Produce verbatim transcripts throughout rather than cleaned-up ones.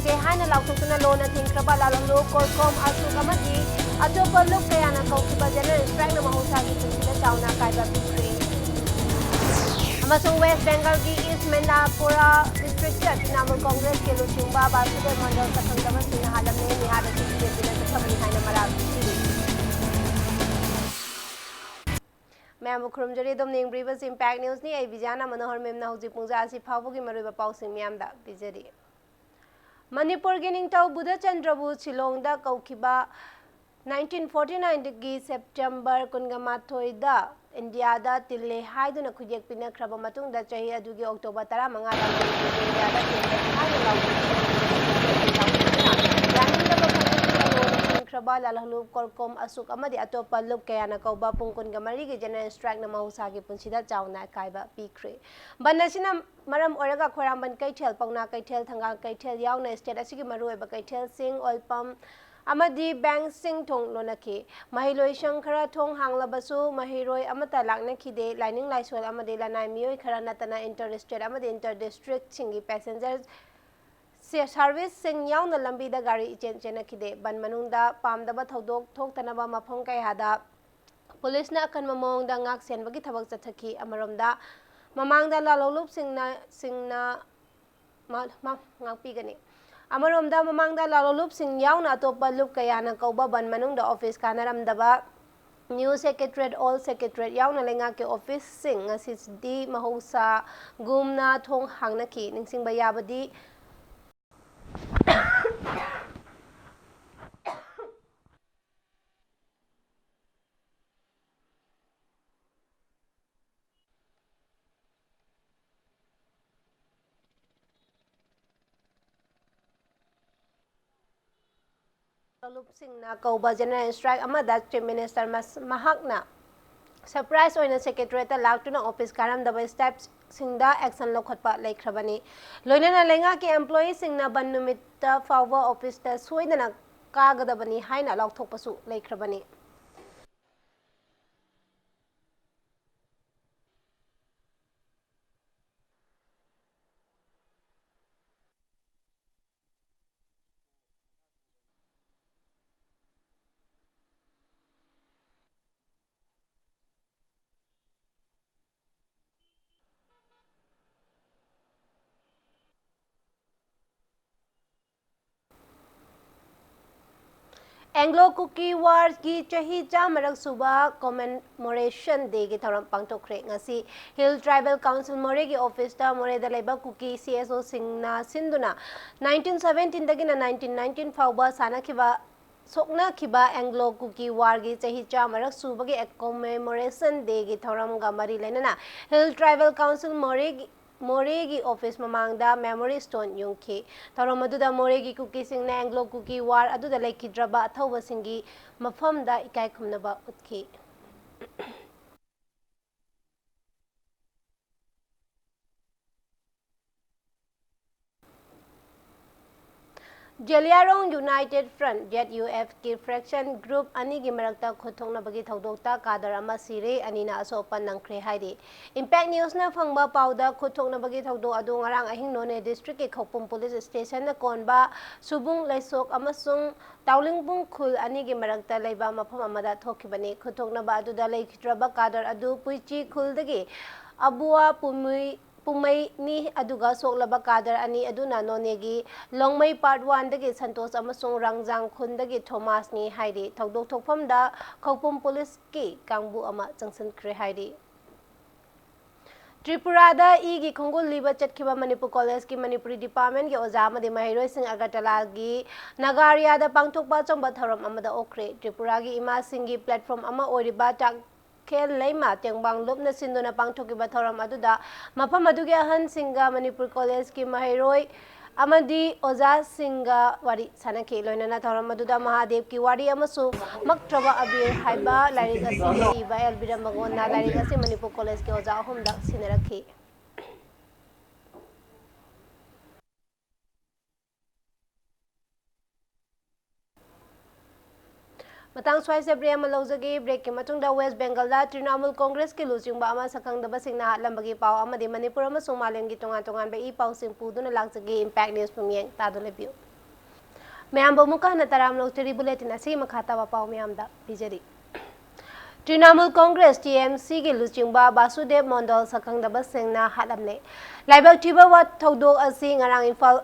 ꯗꯦ ꯍꯥꯏꯅ ꯂꯥꯎꯊꯣꯛꯇꯨꯅ ꯂꯣꯟꯅ ꯊꯤꯡꯈ꯭ꯔꯕ ꯂꯥꯜꯍꯧꯂꯨꯞ, ꯀꯣꯔꯀꯣꯝ, ꯑꯁꯨꯛ ꯑꯃꯗꯤ ꯑꯇꯣꯞꯄ ꯂꯨꯞ ꯀꯌꯥꯅ ꯀꯧꯈꯤꯕ general strike ꯅ ꯃꯍꯧꯁꯥꯒꯤ ꯄꯨꯟꯁꯤꯗ ꯆꯥꯎꯅ ꯑꯀꯥꯏꯕ ꯄꯤꯈ꯭ꯔꯦ꯫ ꯑꯃꯁꯨꯡ West Bengal ꯒꯤ East Mandapura district ꯇ Trinamool Congress ꯀꯤ ꯂꯨꯆꯤꯡꯕ ꯕꯥꯁꯨꯗꯦꯕ ꯃꯟꯗꯜ ꯁꯛꯈꯪꯗꯕꯁꯤꯡꯅ ꯍꯥꯠꯂꯝꯃꯦ, ꯃꯤꯍꯥꯠ ꯑꯁꯤ ꯕꯤ ꯖꯦ ꯄꯤ ꯅ ꯆꯠꯊꯕꯅꯤ ꯍꯥꯏꯅ ꯃꯔꯥꯜ ꯄꯤꯔꯤ꯫ ꯃꯌꯥꯝꯕꯨ ꯈꯨꯔꯨꯝꯖꯔꯤ꯫ ꯑꯗꯣꯝꯅ ꯌꯦꯡꯕꯤꯔꯤꯕꯁꯤ Impact News ꯅꯤ꯫ ꯑꯩ ꯕꯤꯖꯌꯥꯅ ꯃꯅꯣꯍꯔ ꯃꯦꯝꯅ ꯍꯧꯖꯤꯛ ꯄꯨꯡꯖꯥ ꯑꯁꯤ ꯐꯥꯎꯕꯒꯤ ꯃꯔꯨꯑꯣꯏꯕ ꯄꯥꯎꯁꯤꯡ ꯃꯤꯌꯥꯝꯗ ꯄꯤꯖꯔꯤ꯫ ꯃꯅꯤꯄꯨꯔꯒꯤ ꯅꯤꯡꯊꯧ ꯕꯨꯙꯆꯟꯗ꯭ꯔꯕꯨ ꯁꯤꯂꯣꯡꯗ ꯀꯧꯈꯤꯕ nineteen forty nine ꯗꯒꯤ September ꯀꯨꯟꯒ ꯃꯥꯊꯣꯏꯗ ꯏꯟꯗꯤꯌꯥꯗ ꯇꯤꯜꯂꯦ ꯍꯥꯏꯗꯨꯅ ꯈꯨꯠꯌꯦꯛ ꯄꯤꯅꯈ꯭ꯔꯕ ꯃꯇꯨꯡꯗ, ꯆꯍꯤ ꯑꯗꯨꯒꯤ October ꯇꯔꯥꯃꯉꯥꯗ ꯃꯅꯤꯄꯨꯔꯒꯤ ꯏꯟꯗꯤꯌꯥꯗ ꯇꯤꯜꯂꯦ ꯍꯥꯏꯅ ꯂꯥꯎꯊꯣꯛꯈꯤꯕ ꯌꯥꯅꯤꯡꯗꯕ ꯐꯣꯡꯗꯣꯛꯇꯨꯅ ꯂꯣꯟꯅ ꯊꯤꯡꯈ꯭ꯔꯕ ꯂꯥꯜꯍꯧꯂꯨꯞ, ꯀꯣꯔꯀꯣꯝ, ꯑꯁꯨꯛ ꯑꯃꯗꯤ ꯑꯇꯣꯞꯄ ꯂꯨꯞ ꯀꯌꯥꯅ ꯀꯧꯕ ꯄꯨꯡ ꯀꯨꯟꯒ ꯃꯔꯤꯒꯤ general strike ꯅ ꯃꯍꯧꯁꯥꯒꯤ ꯄꯨꯟꯁꯤꯗ ꯆꯥꯎꯅ ꯑꯀꯥꯏꯕ ꯄꯤꯈ꯭ꯔꯦ꯫ ꯕꯟ ꯑꯁꯤꯅ ꯃꯔꯝ ꯑꯣꯏꯔꯒ ꯈꯣꯏꯔꯥꯝꯕꯟ ꯀꯩꯊꯦꯜ, ꯄꯥꯎꯅꯥ ꯀꯩꯊꯦꯜ, ꯊꯪꯒꯥꯜ ꯀꯩꯊꯦꯜ ꯌꯥꯎꯅ state ꯑꯁꯤꯒꯤ ꯃꯔꯨꯑꯣꯏꯕ ꯀꯩꯊꯦꯜꯁꯤꯡ, oil pump ꯑꯃꯗꯤ bank ꯁꯤꯡ ꯊꯣꯡ ꯂꯣꯟꯅꯈꯤ꯫ ꯃꯍꯩꯂꯣꯏꯁꯪ ꯈꯔ ꯊꯣꯡ ꯍꯥꯡꯂꯕꯁꯨ ꯃꯍꯩꯔꯣꯏ ꯑꯃꯠꯇ ꯂꯥꯛꯅꯈꯤꯗꯦ꯫ ꯂꯥꯏꯅꯤꯡ ꯂꯥꯏꯁꯣꯜ ꯑꯃꯗꯤ ꯂꯅꯥꯏ ꯃꯤꯑꯣꯏ ꯈꯔ ꯅꯠꯇꯅ inter state ꯑꯃꯗꯤ inter district ꯁꯤꯡꯒꯤ passenger ꯁꯦ-, service ꯁꯤꯡ ꯌꯥꯎꯅ ꯂꯝꯕꯤꯗ ꯒꯥꯔꯤ ꯏꯆꯦꯟ ꯆꯦꯟꯅꯈꯤꯗꯦ꯫ ꯕꯟ ꯃꯅꯨꯡꯗ ꯄꯥꯝꯗꯕ ꯊꯧꯗꯣꯛ ꯊꯣꯛꯇꯅꯕ ꯃꯐꯝ ꯀꯌꯥꯗ ꯄꯨꯂꯤꯁꯅ ꯑꯀꯟꯕ ꯃꯑꯣꯡꯗ ꯉꯥꯛ ꯁꯦꯟꯕꯒꯤ ꯊꯕꯛ ꯆꯠꯊꯈꯤ꯫ ꯑꯃꯔꯣꯝꯗ, ꯃꯃꯥꯡꯗ ꯂꯥꯜꯍꯧꯂꯨꯞꯁꯤꯡꯅ, ꯁꯤꯡꯅ ꯃ-, ꯃ-, ꯉꯥꯛꯄꯤꯒꯅꯤ꯫ ꯑꯃꯔꯣꯝꯗ, ꯃꯃꯥꯡꯗ ꯂꯥꯜꯍꯧꯂꯨꯞꯁꯤꯡ ꯌꯥꯎꯅ ꯑꯇꯣꯞꯄ ꯂꯨꯞ ꯀꯌꯥꯅ ꯀꯧꯕ ꯕꯟ ꯃꯅꯨꯡꯗ office ꯀꯥꯅꯔꯝꯗꯕ New Secretariat, Old Secretariat ꯌꯥꯎꯅ ꯂꯩꯉꯥꯛꯀꯤ office ꯁꯤꯡ ꯉꯁꯤꯗꯤ ꯃꯍꯧꯁꯥꯒꯨꯝꯅ ꯊꯣꯡ ꯍꯥꯡꯅꯈꯤ꯫ ꯅꯤꯡꯁꯤꯡꯕ ꯌꯥꯕꯗꯤ, ꯂꯥꯜꯍꯧꯂꯨꯞꯁꯤꯡꯅ ꯀꯧꯕ general strike ꯑꯃꯗ Chief Minister ꯃꯁ-, ꯃꯍꯥꯛꯅ surprise ꯑꯣꯏꯅ Secretariat ꯇ ꯂꯥꯛꯇꯨꯅ office ꯀꯥꯔꯝꯗꯕ staff ꯁꯤꯡꯗ action ꯂꯧꯈꯠꯄ ꯂꯩꯈ꯭ꯔꯕꯅꯤ꯫ ꯂꯣꯏꯅꯅ ꯂꯩꯉꯥꯛꯀꯤ employee ꯁꯤꯡꯅ ꯕꯟ ꯅꯨꯃꯤꯠꯇ ꯐꯥꯎꯕ office ꯇ ꯁꯣꯏꯗꯅ ꯀꯥꯒꯗꯕꯅꯤ ꯍꯥꯏꯅ ꯂꯥꯎꯊꯣꯛꯄꯁꯨ ꯂꯩꯈ꯭ꯔꯕꯅꯤ꯫ Anglo-Kuki War ꯒꯤ ꯆꯍꯤ ꯆꯥꯝꯃꯔꯛ ꯁꯨꯕ Commemoration Day ꯒꯤ ꯊꯧꯔꯝ ꯄꯥꯡꯊꯣꯛꯈ꯭ꯔꯦ꯫ ꯉꯁꯤ Hill Tribal Council ꯃꯣꯔꯦꯒꯤ office ꯇ ꯃꯣꯔꯦꯗ ꯂꯩꯕ ꯀꯨꯀꯤ C S O ꯁꯤꯡꯅ ꯁꯤꯟꯗꯨꯅ nineteen seventeen ꯗꯒꯤꯅ nineteen nineteen ꯐꯥꯎꯕ ꯁꯥꯟꯅꯈꯤꯕ, ꯁꯣꯛꯅꯈꯤꯕ Anglo-Kuki War ꯒꯤ ꯆꯍꯤ ꯆꯥꯝꯃꯔꯛ ꯁꯨꯕꯒꯤ Commemoration Day ꯒꯤ ꯊꯧꯔꯝꯒ ꯃꯔꯤ ꯂꯩꯅꯅ Hill Tribal Council ꯃꯣꯔꯦꯒꯤ ꯃꯣꯔꯦꯒꯤ office ꯃꯃꯥꯡꯗ memory stone ꯌꯨꯡꯈꯤ꯫ ꯊꯧꯔꯝ ꯑꯗꯨꯗ ꯃꯣꯔꯦꯒꯤ ꯀꯨꯀꯤꯁꯤꯡꯅ Anglo-Kuki War ꯑꯗꯨꯗ ꯂꯩꯈꯤꯗ꯭ꯔꯕ ꯑꯊꯧꯕꯁꯤꯡꯒꯤ ꯃꯐꯝꯗ ꯏꯀꯥꯏ ꯈꯨꯝꯅꯕ ꯎꯠꯈꯤ꯫ Zeliangrong United Front, Z U F ꯀꯤ faction group ꯑꯅꯤꯒꯤ ꯃꯔꯛꯇ ꯈꯨꯠꯊꯣꯛꯅꯕꯒꯤ ꯊꯧꯗꯣꯛꯇ cadre ꯑꯃ ꯁꯤꯔꯦ, ꯑꯅꯤꯅ ꯑꯁꯣꯛ ꯑꯄꯟ ꯅꯪꯈ꯭ꯔꯦ ꯍꯥꯏꯔꯤ꯫ Impact News ꯅ ꯐꯪꯕ ꯄꯥꯎꯗ, ꯈꯨꯠꯊꯣꯛꯅꯕꯒꯤ ꯊꯧꯗꯣꯛ ꯑꯗꯨ ꯉꯔꯥꯡ ꯑꯍꯤꯡ ꯅꯣꯅꯦ district ꯀꯤ ꯈꯧꯄꯨꯝ police station ꯅ ꯀꯣꯟꯕ ꯁꯨꯕꯨꯡ ꯂꯩꯁꯣꯛ ꯑꯃꯁꯨꯡ ꯇꯥꯎꯂꯤꯡꯕꯨꯡ ꯈꯨꯜ ꯑꯅꯤꯒꯤ ꯃꯔꯛꯇ ꯂꯩꯕ ꯃꯐꯝ ꯑꯃꯗ ꯊꯣꯛꯈꯤꯕꯅꯤ꯫ ꯈꯨꯠꯊꯣꯛꯅꯕ ꯑꯗꯨꯗ ꯂꯩꯈꯤꯗ꯭ꯔꯕ cadre ꯑꯗꯨ ꯄꯨꯏꯆꯤ ꯈꯨꯜꯗꯒꯤ ꯑꯕꯨꯋꯥ ꯄꯨꯃꯨꯏ ꯄꯨꯃꯩꯅꯤ, ꯑꯗꯨꯒ ꯁꯣꯛꯂꯕ cadre ꯑꯅꯤ ꯑꯗꯨꯅ ꯅꯣꯅꯦꯒꯤ ꯂꯣꯡꯃꯩ Part One ꯗꯒꯤ ꯁꯟꯇꯣꯁ ꯑꯃꯁꯨꯡ ꯔꯪꯖꯥꯡ ꯈꯨꯟꯗꯒꯤ ꯊꯣꯃꯥꯁꯅꯤ ꯍꯥꯏꯔꯤ꯫ ꯊꯧꯗꯣꯛ ꯊꯣꯛꯐꯝꯗ ꯈꯧꯄꯨꯝ police ꯀꯤ ꯀꯥꯡꯕꯨ ꯑꯃ ꯆꯪꯁꯤꯟꯈ꯭ꯔꯦ ꯍꯥꯏꯔꯤ꯫ ꯇ꯭ꯔꯤꯄꯨꯔꯥꯗ ꯏꯒꯤ ꯈꯣꯡꯒꯨꯜ ꯂꯤꯕ ꯆꯠꯈꯤꯕ ꯃꯅꯤꯄꯨꯔ college ꯀꯤ ꯃꯅꯤꯄꯨꯔꯤ department ꯀꯤ ꯑꯣꯖꯥ ꯑꯃꯗꯤ ꯃꯍꯩꯔꯣꯏꯁꯤꯡ ꯑꯒꯔꯇꯂꯥꯒꯤ ꯅꯥꯒꯥꯔꯤꯌꯥꯗ ꯄꯥꯡꯊꯣꯛꯄ ꯑꯆꯝꯕ ꯊꯧꯔꯝ ꯑꯃꯗ ꯑꯣꯛꯈ꯭ꯔꯦ꯫ ꯇ꯭ꯔꯤꯄꯨꯔꯥꯒꯤ ꯏꯃꯥꯁꯤꯡꯒꯤ platform ꯑꯃ ꯑꯣꯏꯔꯤꯕ ꯇꯥꯛ ꯈꯦꯜ ꯂꯩꯃ ꯇꯦꯡꯕꯥꯡ ꯂꯨꯞꯅ ꯁꯤꯟꯗꯨꯅ ꯄꯥꯡꯊꯣꯛꯈꯤꯕ ꯊꯧꯔꯝ ꯑꯗꯨꯗ ꯃꯐꯝ ꯑꯗꯨꯒꯤ ꯑꯍꯟꯁꯤꯡꯒ ꯃꯅꯤꯄꯨꯔ college ꯀꯤ ꯃꯍꯩꯔꯣꯏ ꯑꯃꯗꯤ ꯑꯣꯖꯥꯁꯤꯡꯒ ꯋꯥꯔꯤ ꯁꯥꯅꯈꯤ꯫ ꯂꯣꯏꯅꯅ ꯊꯧꯔꯝ ꯑꯗꯨꯗ ꯃꯍꯥꯗꯦꯕꯀꯤ ꯋꯥꯔꯤ ꯑꯃꯁꯨꯡ ꯃꯛꯇ꯭ꯔꯕ ꯑꯕꯤꯔ ꯍꯥꯏꯕ ꯂꯥꯏꯔꯤꯛ ꯑꯁꯤꯒꯤ ꯏꯕ ꯑꯦꯜ ꯕꯤꯔꯝꯕꯒꯣꯟꯅ ꯂꯥꯏꯔꯤꯛ ꯑꯁꯤ ꯃꯅꯤꯄꯨꯔ college ꯀꯤ ꯑꯣꯖꯥ ꯑꯍꯨꯝꯗ ꯁꯤꯟꯅꯔꯛꯈꯤ꯫ ꯃꯇꯥꯡ ꯁ꯭ꯋꯥꯏꯁꯤꯗ break ꯑꯃ ꯂꯧꯖꯒꯦ꯫ Break ꯀꯤ ꯃꯇꯨꯡꯗ West Bengal ꯗ ꯇ꯭ꯔꯤꯅꯥꯃꯨꯜ Congress ꯀꯤ ꯂꯨꯆꯤꯡꯕ ꯑꯃ ꯁꯛꯈꯪꯗꯕꯁꯤꯡꯅ ꯍꯥꯠꯂꯝꯕꯒꯤ ꯄꯥꯎ ꯑꯃꯗꯤ ꯃꯅꯤꯄꯨꯔ ꯑꯃꯁꯨꯡ ꯃꯥꯂꯦꯝꯒꯤ ꯇꯣꯉꯥꯟ ꯇꯣꯉꯥꯟꯕ ꯏ ꯄꯥꯎꯁꯤꯡ ꯄꯨꯗꯨꯅ ꯂꯥꯛꯆꯒꯦ꯫ Impact News ꯄꯨꯝꯌꯦꯡ ꯇꯥꯗꯨꯅ ꯂꯩꯕꯤꯌꯨ꯫ ꯃꯌꯥꯝꯕꯨ ꯑꯃꯨꯛꯀ ꯍꯟꯅ ꯇꯔꯥꯝꯅ ꯑꯣꯛꯆꯔꯤ꯫ Bulletin ꯑꯁꯤꯒꯤ ꯃꯈꯥ ꯇꯥꯕ ꯄꯥꯎ ꯃꯌꯥꯝꯗ ꯄꯤꯖꯔꯤ꯫ Trinamool Congress, T M C ꯒꯤ ꯂꯨꯆꯤꯡꯕ ꯕꯥꯁꯨꯗꯦꯕ ꯃꯣꯟꯗꯜ ꯁꯛꯈꯪꯗꯕꯁꯤꯡꯅ ꯍꯥꯠꯂꯝꯂꯦ꯫ ꯂꯥꯏꯕꯛ ꯊꯤꯕ ꯋꯥ-, ꯊꯧꯗꯣꯛ ꯑꯁꯤ ꯉꯔꯥꯡ ꯏꯝꯐꯥꯜ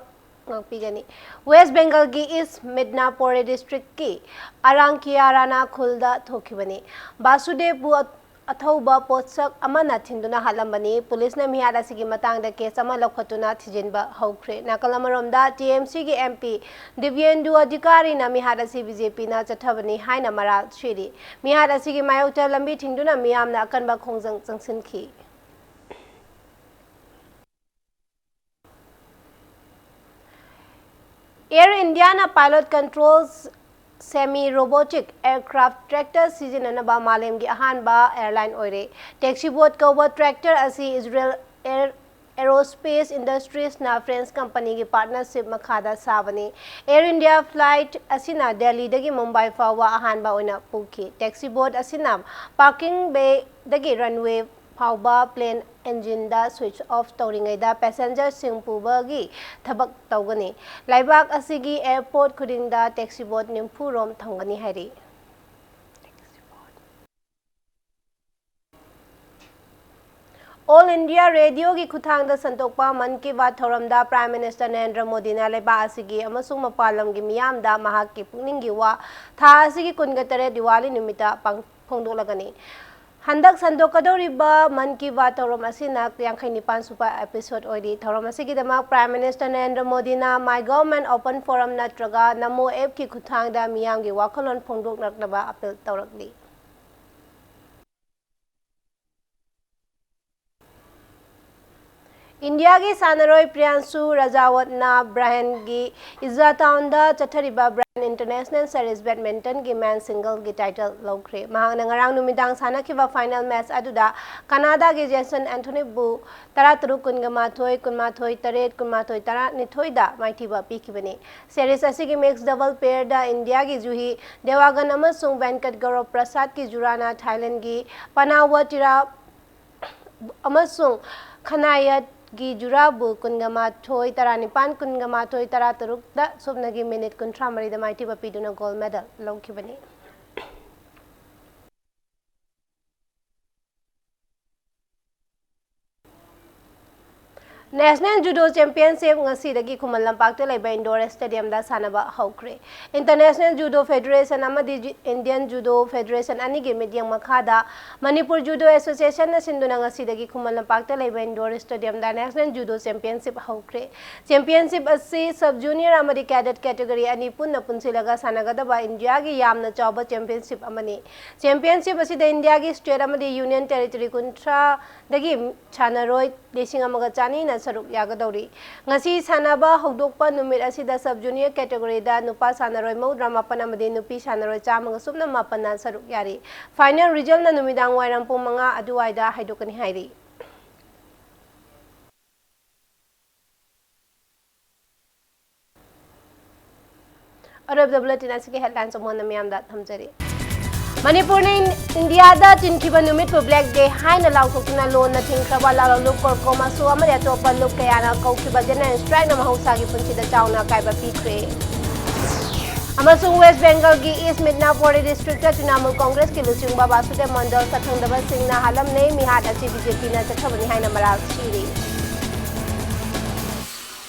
ꯉꯥꯛꯄꯤꯒꯅꯤ꯫ ꯋꯦꯁ ꯕꯦꯡꯒꯜꯒꯤ ꯏꯁ ꯃꯤꯗꯅꯥꯄꯣꯔꯦ ꯗꯤꯁꯇ꯭ꯔꯤꯛꯀꯤ ꯑꯔꯥꯡꯀꯤꯌꯥꯔꯥꯅꯥ ꯈꯨꯜꯗ ꯊꯣꯛꯈꯤꯕꯅꯤ꯫ ꯕꯥꯁꯨꯗꯦꯕꯄꯨ ꯑꯊꯧꯕ ꯄꯣꯠꯁꯛ ꯑꯃꯅ ꯊꯤꯟꯗꯨꯅ ꯍꯥꯠꯂꯝꯕꯅꯤ꯫ ꯄꯨꯂꯤꯁꯅ ꯃꯤꯍꯥꯠ ꯑꯁꯤꯒꯤ ꯃꯇꯥꯡꯗ ꯀꯦꯁ ꯑꯃ ꯂꯧꯈꯠꯇꯨꯅ ꯊꯤꯖꯤꯟꯕ ꯍꯧꯈ꯭ꯔꯦ꯫ ꯅꯥꯀꯜ ꯑꯃꯔꯣꯝꯗ, ꯇꯤ ꯑꯦꯝ ꯁꯤꯒꯤ ꯑꯦꯝ ꯄꯤ ꯗꯤꯕ꯭ꯌꯦꯟꯗꯨ ꯑꯙꯤꯀꯥꯔꯤꯅ ꯃꯤꯍꯥꯠ ꯑꯁꯤ ꯕꯤ ꯖꯦ ꯄꯤꯅ ꯆꯠꯊꯕꯅꯤ ꯍꯥꯏꯅ ꯃꯔꯥꯜ ꯁꯤꯔꯤ꯫ ꯃꯤꯍꯥꯠ ꯑꯁꯤꯒꯤ ꯃꯥꯌꯣꯛꯇ ꯂꯝꯕꯤ ꯊꯤꯡꯗꯨꯅ ꯃꯤꯌꯥꯝꯅ ꯑꯀꯟꯕ ꯈꯣꯡꯖꯪ ꯆꯪꯁꯤꯟꯈꯤ꯫ ꯑꯦꯌꯔ ꯏꯟꯗꯤꯌꯥꯅ pilot control semi robotic aircraft tractor ꯁꯤꯖꯤꯟꯅꯅꯕ ꯃꯥꯂꯦꯝꯒꯤ ꯑꯍꯥꯟꯕ ꯑꯦꯌꯔꯂꯥꯏꯟ ꯑꯣꯏꯔꯦ꯫ Taxi Bot ꯀꯧꯕ ꯇ꯭ꯔꯦꯛꯇꯔ ꯑꯁꯤ ꯏꯖꯔꯦꯜ ꯑꯦꯔꯣꯁ꯭ꯄꯦꯁ ꯏꯟꯗꯁꯇ꯭ꯔꯤꯁꯅ ꯐ꯭ꯔꯦꯟꯁ ꯀꯝꯄꯅꯤꯒꯤ ꯄꯥꯔꯠꯅꯔꯁꯤꯞ ꯃꯈꯥꯗ ꯁꯥꯕꯅꯤ꯫ ꯑꯦꯌꯔ ꯏꯟꯗꯤꯌꯥ ꯐ꯭ꯂꯥꯏꯠ ꯑꯁꯤꯅ ꯗꯦꯜꯂꯤꯗꯒꯤ ꯃꯨꯝꯕꯥꯏ ꯐꯥꯎꯕ ꯑꯍꯥꯟꯕ ꯑꯣꯏꯅ ꯄꯨꯈꯤ꯫ Taxi Bot ꯑꯁꯤꯅ ꯄꯥꯔꯀꯤꯡ ꯕꯦꯗꯒꯤ ꯔꯟꯋꯦ ꯐꯥꯎꯕ ꯄ꯭ꯂꯦꯟ ꯏꯟꯖꯤꯟꯗ ꯁ꯭ꯋꯤꯆ ꯑꯣꯐ ꯇꯧꯔꯤꯉꯩꯗ ꯄꯦꯁꯦꯟꯖꯔꯁꯤꯡ ꯄꯨꯕꯒꯤ ꯊꯕꯛ ꯇꯧꯒꯅꯤ꯫ ꯂꯩꯕꯥꯛ ꯑꯁꯤꯒꯤ ꯑꯦꯌꯔꯄꯣꯔꯠ ꯈꯨꯗꯤꯡꯗ taxi bot ꯅꯤꯐꯨ ꯔꯣꯝ ꯊꯝꯒꯅꯤ ꯍꯥꯏꯔꯤ꯫ All India Radioꯒꯤ ꯈꯨꯠꯊꯥꯡꯗ ꯁꯟꯗꯣꯛꯄ ꯃꯟ ꯀꯤ ꯕꯥꯠ ꯊꯧꯔꯝꯗ Prime Minister ꯅꯔꯦꯟꯗ꯭ꯔ ꯃꯣꯗꯤꯅ ꯂꯩꯕꯥꯛ ꯑꯁꯤꯒꯤ ꯑꯃꯁꯨꯡ ꯃꯄꯥꯟ ꯂꯝꯒꯤ ꯃꯤꯌꯥꯝꯗ ꯃꯍꯥꯛꯀꯤ ꯄꯨꯛꯅꯤꯡꯒꯤ ꯋꯥ ꯊꯥ ꯑꯁꯤꯒꯤ ꯀꯨꯟꯒ ꯇꯔꯦꯠ ꯗꯤꯋꯥꯂꯤ ꯅꯨꯃꯤꯠꯇ ꯄꯥꯡ-, ꯐꯣꯡꯗꯣꯛꯂꯒꯅꯤ꯫ ꯍꯟꯗꯛ ꯁꯟꯗꯣꯛꯀꯗꯧꯔꯤꯕ ꯃꯟ ꯀꯤ ꯕꯥꯠ ꯊꯧꯔꯝ ꯑꯁꯤꯅ ꯌꯥꯡꯈꯩ ꯅꯤꯄꯥꯟ ꯁꯨꯕ episode ꯑꯣꯏꯔꯤ꯫ ꯊꯧꯔꯝ ꯑꯁꯤꯒꯤꯗꯃꯛ Prime Minister ꯅꯔꯦꯟꯗ꯭ꯔ ꯃꯣꯗꯤꯅ My Government Open Forum ꯅꯠꯇ꯭ꯔꯒ ꯅꯃꯣ appꯀꯤ ꯈꯨꯠꯊꯥꯡꯗ ꯃꯤꯌꯥꯝꯒꯤ ꯋꯥꯈꯜꯂꯣꯟ ꯐꯣꯡꯗꯣꯛꯂꯛꯅꯕ appeal ꯇꯧꯔꯛꯂꯤ꯫ ꯏꯟꯗꯤꯌꯥꯒꯤ ꯁꯥꯟꯅꯔꯣꯏ ꯄ꯭ꯔꯤꯌꯥꯟꯁꯨ ꯔꯖꯥꯋꯠꯅ ꯕ꯭ꯔꯥꯍꯦꯟꯒꯤ ꯏꯖꯥꯇꯥꯎꯟꯗ ꯆꯠꯊꯔꯤꯕ Brahman International Series badmintonꯒꯤ men singleꯒꯤ title ꯂꯧꯈ꯭ꯔꯦ꯫ ꯃꯍꯥꯛꯅ ꯉꯔꯥꯡ ꯅꯨꯃꯤꯗꯥꯡ ꯁꯥꯟꯅꯈꯤꯕ final match ꯑꯗꯨꯗ ꯀꯅꯥꯗꯥꯒꯤ ꯖꯦꯁꯟ ꯑꯦꯟꯊꯣꯅꯤꯕꯨ ꯇꯔꯥꯇꯔꯨꯛ, ꯀꯨꯟꯃꯥꯊꯣꯏ, ꯀꯨꯟꯃꯥꯊꯣꯏ, ꯇꯔꯦꯠ, ꯀꯨꯟꯃꯥꯊꯣꯏ, ꯇꯔꯥꯅꯤꯊꯣꯏꯗ ꯃꯥꯏꯊꯤꯕ ꯄꯤꯈꯤꯕꯅꯤ꯫ Series ꯑꯁꯤꯒꯤ mixed double pairꯗ ꯏꯟꯗꯤꯌꯥꯒꯤ ꯖꯨꯍꯤ ꯗꯦꯋꯥꯒꯟ ꯑꯃꯁꯨꯡ ꯚꯦꯟꯀꯠ ꯒꯧꯔꯕ ꯄ꯭ꯔꯁꯥꯗꯀꯤ ꯖꯨꯔꯥꯅ ꯊꯥꯏꯂꯦꯟꯗꯒꯤ ꯄꯅꯥꯋꯇꯤꯔꯥ ꯑꯃꯁꯨꯡ ꯈꯅꯥꯌꯠꯀꯤ ꯖꯨꯔꯥꯕꯨ ꯀꯨꯟꯒ ꯃꯥꯊꯣꯏ, ꯇꯔꯥꯅꯤꯄꯥꯟ, ꯀꯨꯟꯒ ꯃꯥꯊꯣꯏ, ꯇꯔꯥꯇꯔꯨꯛꯇ ꯁꯨꯞꯅꯒꯤ minute ꯀꯨꯟꯊ꯭ꯔꯥ ꯃꯔꯤꯗ ꯃꯥꯏꯊꯤꯕ ꯄꯤꯗꯨꯅ gold medal ꯂꯧꯈꯤꯕꯅꯤ꯫ National Judo Championship ꯉꯁꯤꯗꯒꯤ ꯈꯨꯃꯟ ꯂꯝꯄꯥꯛꯇ ꯂꯩꯕ indoor stadiumꯗ ꯁꯥꯟꯅꯕ ꯍꯧꯈ꯭ꯔꯦ꯫ International Judo Federation ꯑꯃꯗꯤ Ju-, Indian Judo Federation ꯑꯅꯤꯒꯤ ꯃꯤꯠꯌꯦꯡ ꯃꯈꯥꯗ ꯃꯅꯤꯄꯨꯔ Judo Associationꯅ ꯁꯤꯟꯗꯨꯅ ꯉꯁꯤꯗꯒꯤ ꯈꯨꯃꯟ ꯂꯝꯄꯥꯛꯇ ꯂꯩꯕ indoor stadiumꯗ National Judo Championship ꯍꯧꯈ꯭ꯔꯦ꯫ Championship ꯑꯁꯤ sub junior ꯑꯃꯗꯤ cadet category ꯑꯅꯤ ꯄꯨꯟꯅ ꯄꯨꯟꯁꯤꯜꯂꯒ ꯁꯥꯟꯅꯒꯗꯕ ꯏꯟꯗꯤꯌꯥꯒꯤ ꯌꯥꯝꯅ ꯆꯥꯎꯕ championship ꯑꯃꯅꯤ꯫ Championship ꯑꯁꯤꯗ ꯏꯟꯗꯤꯌꯥꯒꯤ state ꯑꯃꯗꯤ union territory ꯀꯨꯟꯊ꯭ꯔꯥꯗꯒꯤ ꯁꯥꯟꯅꯔꯣꯏ ꯂꯤꯁꯤꯡ ꯑꯃꯒ ꯆꯅꯤꯅ ꯁꯔꯨꯛ ꯌꯥꯒꯗꯧꯔꯤ꯫ ꯉꯁꯤ ꯁꯥꯟꯅꯕ ꯍꯧꯗꯣꯛꯄ ꯅꯨꯃꯤꯠ ꯑꯁꯤꯗ sub junior categoryꯗ ꯅꯨꯄꯥ ꯁꯥꯟꯅꯔꯣꯏ ꯃꯧꯗ꯭ꯔꯥ ꯃꯥꯄꯟ ꯑꯃꯗꯤ ꯅꯨꯄꯤ ꯁꯥꯟꯅꯔꯣꯏ ꯆꯥꯝꯃꯒ ꯁꯨꯞꯅ ꯃꯥꯄꯟꯅ ꯁꯔꯨꯛ ꯌꯥꯔꯤ꯫ Final resultꯅ ꯅꯨꯃꯤꯗꯥꯡ ꯋꯥꯏꯔꯝ ꯄꯨꯡ ꯃꯉꯥ ꯑꯗꯨꯋꯥꯏꯗ ꯍꯥꯏꯗꯣꯛꯀꯅꯤ ꯍꯥꯏꯔꯤ꯫ ꯑꯔꯣꯏꯕꯗ bulletin ꯑꯁꯤꯒꯤ headlines ꯑꯃꯨꯛ ꯍꯟꯅ ꯃꯤꯌꯥꯝꯗ ꯊꯝꯖꯔꯤ꯫ ꯃꯅꯤꯄꯨꯔꯅ ꯏꯟ-, ꯏꯟꯗꯤꯌꯥꯗ ꯆꯤꯟꯈꯤꯕ ꯅꯨꯃꯤꯠꯄꯨ Black Day ꯍꯥꯏꯅ ꯂꯥꯎꯊꯣꯛꯇꯨꯅ ꯂꯣꯟꯅ ꯊꯤꯡꯈ꯭ꯔꯕ ꯂꯥꯂꯣꯡ ꯂꯨꯞ ꯀꯣꯔꯀꯣꯃꯁꯨ ꯑꯃꯗꯤ ꯑꯇꯣꯞꯄ ꯂꯨꯞ ꯀꯌꯥꯅ ꯀꯧꯈꯤꯕ general strikeꯅ ꯃꯍꯧꯁꯥꯒꯤ ꯄꯨꯟꯁꯤꯗ ꯆꯥꯎꯅ ꯑꯀꯥꯏꯕ ꯄꯤꯈ꯭ꯔꯦ꯫ ꯑꯃꯁꯨꯡ West Bengalꯒꯤ East Midnapore districtꯇ Trinamool Congressꯀꯤ ꯂꯨꯆꯤꯡꯕ ꯕꯥꯁꯨꯗꯦꯕ ꯃꯟꯗꯜ ꯁꯛꯈꯪꯗꯕꯁꯤꯡꯅ ꯍꯥꯠꯂꯝꯂꯦ꯫ ꯃꯤꯍꯥꯠ ꯑꯁꯤ BJPꯅ ꯆꯠꯊꯕꯅꯤ ꯍꯥꯏꯅ ꯃꯔꯥꯜ ꯁꯤꯔꯤ꯫